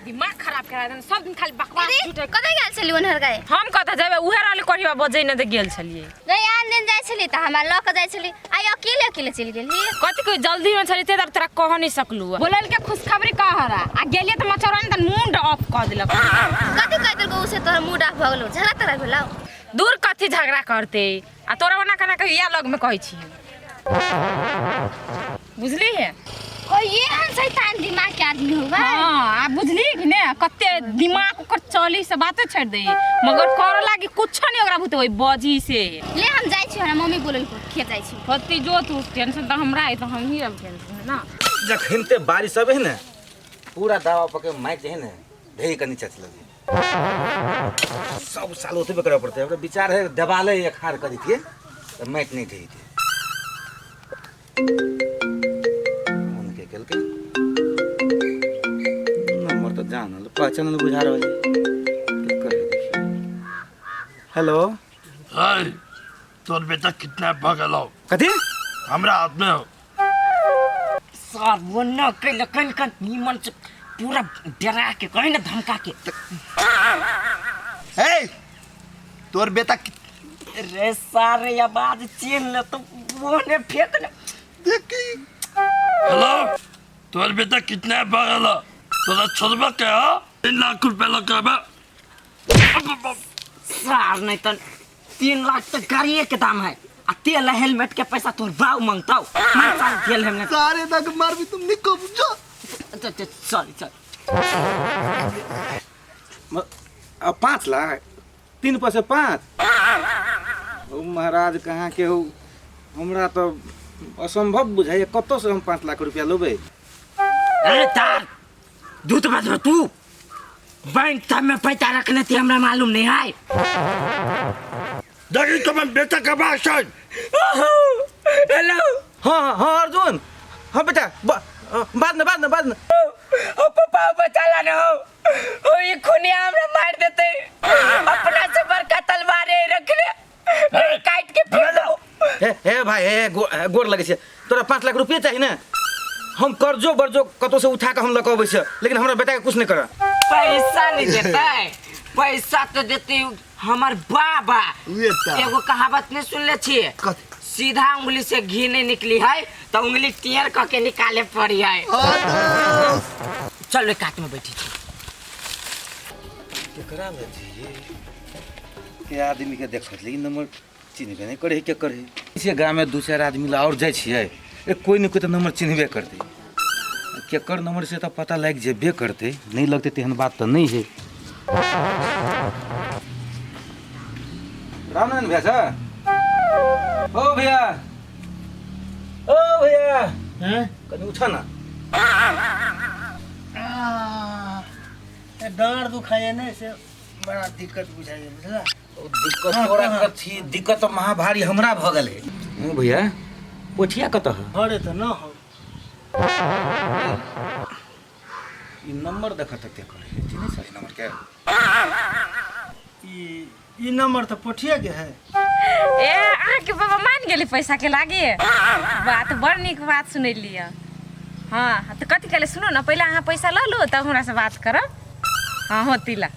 दिमाग खराब करा देन सब दिन खाली बकवास दीदी झूठे। कतऽ गेल छली ओनहर गाय? हम कतऽ जेबै, उहे रहले कहियो बजै ने तऽ गेल छलियै। गई आन दिन जाइ छली तऽ हमरा लऽ कऽ जाइ छली, आइ अकेले अकेले चलि गेली। कथी कोई जल्दी में छली ते तोरा कह नहीं सकलू। बोलल के खुशखबरी कह रहा आ गेलियै तऽ मचौरा ने तऽ मूड ऑफ कऽ देलक। कथी कहि देलको उसे तोहर मूड ऑफ भऽ गेलौ? झगड़ा तगड़ा भेलौ? दूर कथी झगड़ा करते, आ तोरा ओना केना कहिया इएह लग में कहै छी, बुझली है? कोई एहन शैतान दिमाग के आदमी होगा? हाँ, आ बुझली कि ने कते दिमाग ओकर चली से बाते छोड़ दे, मगर कर लागी कुछ नहीं ओकरा भूते ओइ बजी से। ले हम जाइ छी, हमरा मम्मी बोलल को खेत जाइ छी। होती जो तू टेंशन तऽ हमरा है तऽ हम ही अब टेंशन है ना। जखन ते बारिश अबे है ने पूरा दावा पके माइक जे है ने ढेरी कनी चच लगे सब साल ओतबे करऽ पड़तै। हमरा विचार है देवाले एखार कर दितियै तऽ माटि नहि ढेतै। फोन के केलकै नंबर तऽ जानल पहचानल बुझा रहल है, केकर है देखियौ। हेलो। हाय, तोर बेटा कितना भगल हो। कथी? हमरा हाथ में हो। सर वो न कैल कन कन निमन से पूरा डरा के कहीं ना धमका के। हे तोर बेटा रे सारे आवाज चिन्ह ले तो वो ने फेंक ने देखी। हेलो, तोर बेटा कितना भगल हो, तोरा छोड़बा के हो? 3 लाख रुपया लगबा। सार नहीं तो 3 लाख तो गाड़िए के दाम है आ तेल हेलमेट के पैसा तोर बाऊ मांगताऊ मार साल तेल हेलमेट। सारे तक मार भी तुम निको बुझो। Sorry sorry. अब 5 लाख 3 पैसे 5। ओ महाराज कहाँ के हो, हमरा तऽ असंभव बुझाइए, कतऽ से हम 5 लाख रुपया लेबै? अरे तार दूध बजबो तू बैंक सब में पैसा रखने थी, हमरा मालूम नहीं है। देखी तो मैं बेटा का बात है। हेलो। हाँ हाँ हाँ अर्जुन, हाँ बेटा, बाद में बाद में बाद में। ओ पापा बचा ना हो, ओ ये खुनिया हमरा मार देते, अपना से बड़का तलवार है रखले काट के फेंक दो। हे हे भाई हे, गोर लगै छै तोरा। 5 लाख रुपये चाही ने? हम कर्जो बर्जो कतौ से उठा कऽ हम लऽ कऽ अबै छियै, लेकिन हमरा बेटाके कुछ नहीं करऽ। पैसा नहीं देता है, पैसा तो देते हमर बाबा। उहे तऽ। एगो कहावत नहीं सुनले छियै? कथी? सीधा उंगली से घी नहीं निकली है तो उंगली टेढ़ कऽ के निकाले पड़ी है। हाँ चल कात में बैठी छी। केकरा लए जइयै के आदमी के देखत, लेकिन नंबर चिन्हबे नहीं करे है, केकर है से। गाँवमे दू चारि आदमी ला और जाइ छियै, ए कोइ ने कोइ तऽ नंबर चिन्हबे करतै। केकर नंबर से तऽ पता लागि जेबे करतै, नहि लगतै तेहन बात तऽ नहि है। रामनारायण भैया सर, ओ भैया, ओ भैया। हैं? कनि उठा ना। डाँड़ दुखाइए ने से बड़ा दिक्कत बुझाइए, बुझला? ओ दिक्कत तोरा कथी दिक्कत, तऽ महाभारी हमरा भऽ गेल है। ओ भैया, पोठिया कतऽ है? घरे तऽ न हो। ई नंबर देखऽ तऽ केकर है, चिन्है छही नंबर के? ई ई नंबर तऽ पोठिया के है। ए अहाँके बाबा मान गेली पैसा के लागे? बात बड़ नीक बात सुनेलियै। हाँ तऽ कथी कहले, सुनू ने, पहिले अहाँ पैसा लऽ लू तब हमरा से बात करब। हाँ होती ला।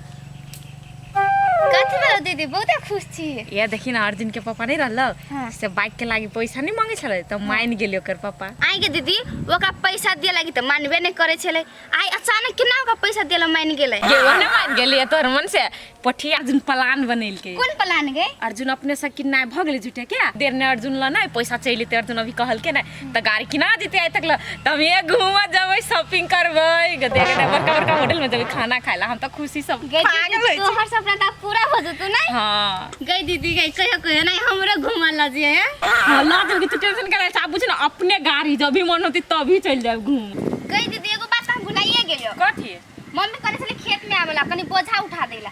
कथी भेलो दीदी, बहुते खुश छी? ये देखी ना, अर्जुन के पापा नहीं रहलो से बाइक के लागी पैसा नहीं मांगे छलै तऽ मान गेली ओकर पापा। आइ के दीदी, ओकरा पैसा दिए लागी तऽ मानबे नहीं करे छलै, आइ अचानक केना ओकरा पैसा दिए ला मान गेलै? गे ओने मान गेली तोहर मन से। पठिया अर्जुन प्लान बनेलकै। कोन प्लान गे? अर्जुन अपने से किना भऽ गेलै झूठे के देर ने अर्जुन ल नै पैसा चलि एतै। अर्जुन अभी कहलकै नै तऽ गाड़ी किना जेतै आइ तक ल, तऽ हम ये घूमऽ जेबै, शॉपिंग करबै, गदे गदे बड़का बड़का होटल में जेबै खाना खाय ला। हम तऽ खुशी सब गई पागल दीदी होइ छी। तोहर सपना तऽ पूरा हो जेतौ नै? हाँ। गई दीदी गई, कहियो कहियो नै हमरो घूमऽ लऽ जइहे। हाँ लऽ जेबै, तू टेंशन करे छै, आब बुझ ना अपने गाड़ी जब भी मन होतै तभी चलि जायब घूम। गई दीदी, एगो बात हम भुलाइए गेलियो। कथी? मम्मी कहने छलै खेत में आबेला कनी बोझा उठा देला,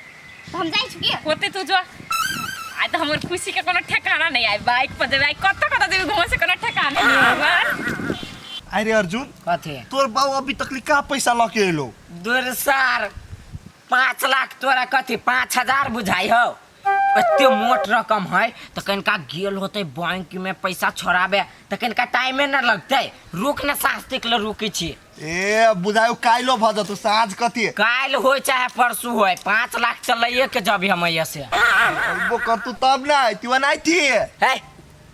तो हम जाइ छी की? होते तू जो, आइ तऽ हमर खुशी के कोनो ठेकाना नहीं। आइ बाइक पर जेबै, आइ कतऽ कतऽ जेबै घूमऽ से कोनो ठेकाना नहीं हमर। अरे अर्जुन। कथी? तोर बाबू अभी तक का पैसा लऽ के एलो? दूर सार, 5 लाख तोरा कथी 5,000 बुझाई हो? एते मोट रकम है तऽ कनिका गेल होतै बैंक में पैसा छोड़ाबे तऽ कनिका टाइमे न लगतै। रुक न, साँझ तक ले रुकै छी। ए बुझायो काल्हो भऽ जतौ, साँझ कथी? काल्हि होय चाहे परसू होय, 5 लाख चलैये के जब हम एहिया से। अइबो करतू तब ने, अइती ओनाहिती। है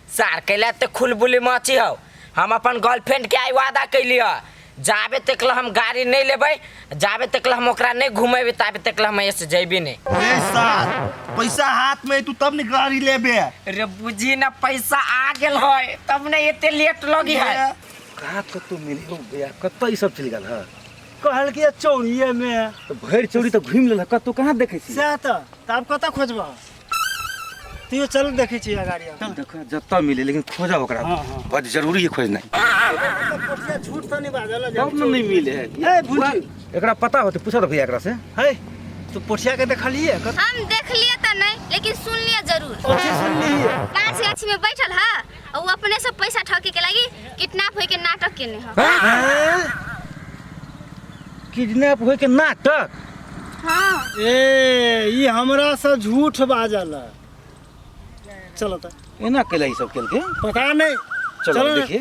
सार कैला ते खुलबुली मची हौ। हम अपन गर्लफ्रेंड के आइ वादा कैली ह, जाबे तक ले हम गाड़ी नहीं लेबै, जाबे तक ले हम ओकरा नहीं घुमेबै, ताबे तक ले हम एहिया से जैबे नहीं। ए सार, पैसा हाथ में तू तब ने गाड़ी लेबे। रे बुझी ना, पैसा आ गेल है तब ने एते लेट लगी है। कहाँ कतौ मिली हो भैया, कतऽ ई सब चलि गेल है? कहल कि चौड़िए में। तऽ भरि चौड़ी तऽ घुमि लेलक, कतौ कहाँ देखै छी? सएह तऽ, आब कतऽ खोजबह? तैयो चलू देखै छी गाड़ी। देख जतऽ मिले, लेकिन खोजब ओकरा। हाँ, हाँ। बड जरूरी है खोजनाइ। पोठिया झूठ तऽ नहीं बाजल। तब ने नहीं मिले है। ए, भुजी। एकरा पता होतै, पूछऽ तऽ भैया एकरा से। है तू पोठिया के देखलिए? हम देखलिए तऽ नहीं, लेकिन सुनलिए जरूर। कथी सुनलिए? पाँच गाछी में बैठल है और वो अपने से पैसा ठके के लागी किडनैप होए के नाटक केने है। किडनैप होय के नाटक? हाँ। ए ई हमरा से झूठ बाजल है। चलो तऽ। एना कैला ई सब केलकै? पता नहीं। चलो चलो ना। देखिए।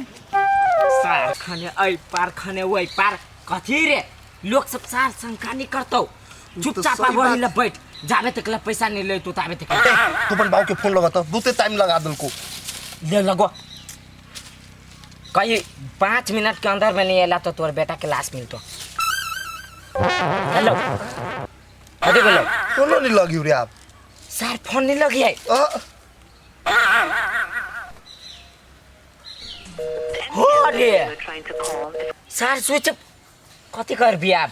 सार खने ऐ पार खने ओइ पार कथी रे, लोग सब सार शंका नहीं करतौ। चुपचाप सही आब वही बात। ले बैठ, जाबे तक ले पैसा नहीं ले तू ताबे तक। तू अपन बाबू के फोन लगाता, बहुते टाइम लगा देलको। ले लगो, कहीं 5 मिनट के अंदर में नहीं आला तो तोर बेटा के लाश मिलतो। हेलो अरे बोलो। कोनो नहीं लगी रे आप। सर फोन नहीं लगी है। हो रे सर स्विच कथी करबी आप?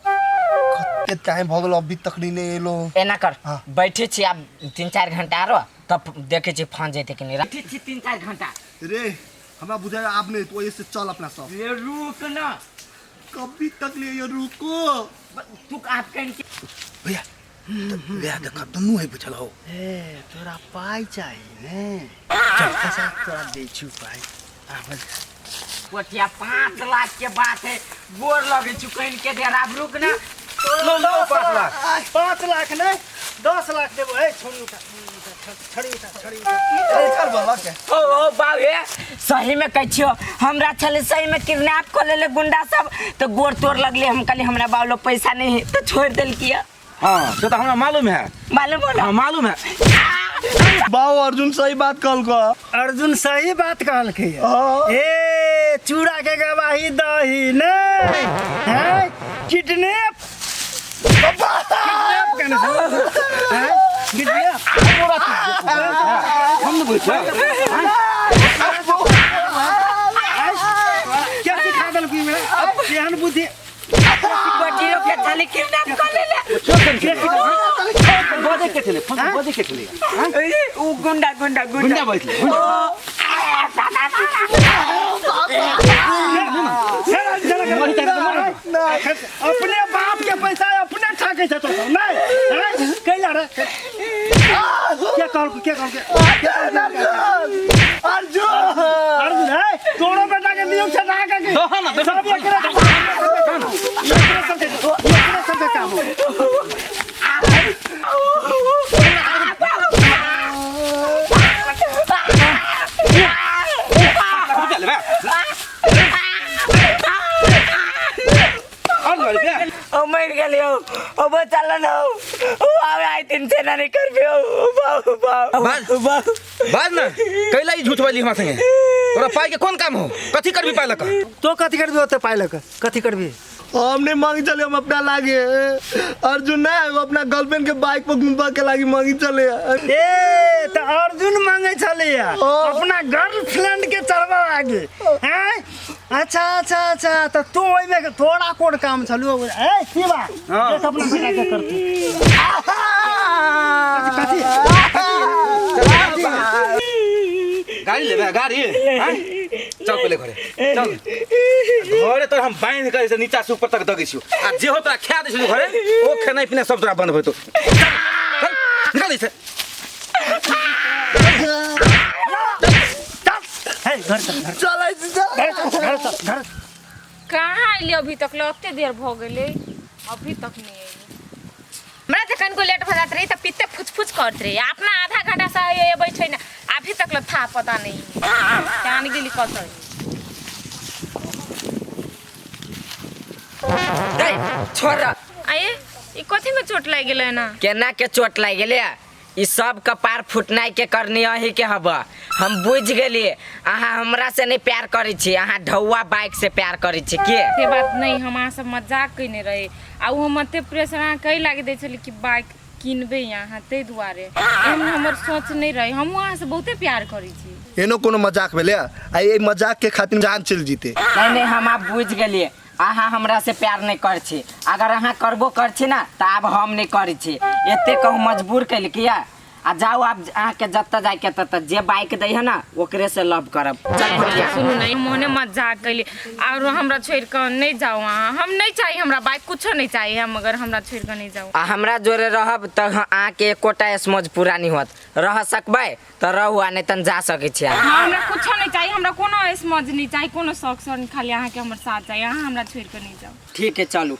कते टाइम भ गेल अभी तक नहीं एलो। एना कर। हाँ। बैठे छी आप 3-4 घंटा आरो तब देखे छी फोन जैते कि नहीं। बैठे छी 3-4 घंटा। रे हमरा बुझाय आप नहीं तो ऐसे चल अपना सब। रे रुक ना, कभी तक नहीं ये रुको। तू आप कहीं के भैया भैया देख दुनू है बुझल हो। ए तोरा पाई चाहिए ने, चल अच्छा तोरा दे छु पाई। आबल कोठिया 5 लाख के बात है, बोर लगे छु कहीं के देर आप रुक ना। लो, लो, 5 लाख। 5 लाख नहीं 10 लाख देबो। ए छोड़ी उठा, छड़ी उठा, छड़ी उठा। चल चल बाबा के। ओ ओ बाबे सही में कहै छियो, हमरा छले सही में किडनैप कर लेले गुंडा सब, तो गोर तोड़ लगले। हम कहली हमरा बाबू पैसा नहीं है तो छोड़ देलकिया। हाँ से तो हमरा मालूम है। मालूम होला? हाँ मालूम है। बाबू अर्जुन सही बात कहलको। अर्जुन सही बात कहलकै। हाँ। ए चूड़ा के गवाही दही नहीं हैं, किडनैप किडनैप केने हैं, किडनैप हम नहीं बोल क्या सिखा देलकी मेरा अब केहन बुद्धि। बटियो के थाली किडनैप कर लेले। बजे के छले, फोन बजे के छले। उ गुंडा गुंडा गुंडा गुंडा बैठले। अपने बाप के पैसा अपने ठकै छ तो नहीं कैला रे। क्या कहल, क्या कहल? अर्जुन अर्जुन है तोरो बेटा के नियम से ना के दो ना, दो सब एकरे एकरे सब काम हो। ओ मर गेलियो, ओ बचाल न ओ आवे आई तीन से ना नहीं करबे। ओ बाबू बाबू बाबू बाज ना कैला ई झूठ बाजली हमरा संगे। तोरा पाई के कोन काम हो? कथी करबी पाई लक? तो कथी करबी ओते पाई लक? कथी करबी? हम नहीं मांगी चले, हम अपना लागे अर्जुन ना वो अपना गर्लफ्रेंड के बाइक पर घुमबा के लागी मांगी चले। ए तो अर्जुन मांगे चले अपना गर्लफ्रेंड के चढ़वा लागे हैं। अच्छा अच्छा अच्छा तो तू ओइ में थोड़ा कोन काम छलु? ए शिवा देख अपना बेटा के करती कथी गाड़ी लेबे गाड़ी हैं? चल पहिले घरे चल घरे तोरा हम बांध के नीचा से ऊपर तक दगै छियौ आ जे हो तोरा खा दै छियौ घरे ओ खेनाइ पिनाइ सब तोरा बंद होइतौ। चल निकल ऐसे। हे घर चल घर चल ऐसे चल घर चल घर चल घर। कहाँ अइली अभी तक ले? अते देर भ गेलै अभी तक नहीं अइली। हमरा जे कनिको लेट भऽ जाइत रही तऽ पित्ते फुच-फुच करत रही। अपना आधा घंटा से अबै छै ने, अभी तक ल था पता नहीं। जान गेली कतऽ। दे छोड़। आये ई कथी में चोट लागि गेलै ना? केना के चोट लागि गेलै? ई सब कपार फुटनाइ के करनी अही के हब। हम बुझि गेलियै अहाँ हमरा से नहीं प्यार करै छी, अहाँ ढौआ बाइक से प्यार करै छी के? से बात नहीं, हम अहाँ सब मजाक कयने रही आ ओ हम एते प्रेशर अहाँ कै लागि दै छली कि बाइक किनबै अहाँ, ताहि दुआरे एहन हमर सोच नहीं रही। हमहूँ अहाँ से बहुते प्यार करै छी। एनो कोनो मजाक भेलै आ एहि मजाक के खातिर जान चलि जीते। नहीं नहीं, हम आब बुझि गेलियै अहाँ हमरा से प्यार नहीं कर छी। अगर अहाँ करबो कर छी ना तऽ आब हम नहीं करै छी। एते कहूँ मजबूर कैलकै या आ जाउ आब अहाँके जतऽ जाइके ततऽ जे बाइक दै है ना ओकरे से लव करब। चल भैया। सुनू ने, मोने मजाक कैली और हमरा छोड़ कऽ नहीं जाउ अहाँ। हम नहीं चाही, हमरा बाइक कुछो नहीं चाही हम, मगर हमरा छोड़ कऽ नहीं जाउ। आ हमरा जोरे रहब तऽ अहाँके एकोटा स्मोज पूरा नहीं होत। रह सकबै तऽ रहू आ नहीं तन जा सकै छी अहाँ। हाँ, हमरा कुछो नहीं चाही, हमरा कोनो स्मोज नहीं चाही, कोनो शौक सौख नहीं, खाली अहाँके हमर साथ चाही। अहाँ हमरा छोड़ कऽ नहीं जाउ। ठीक है चलू।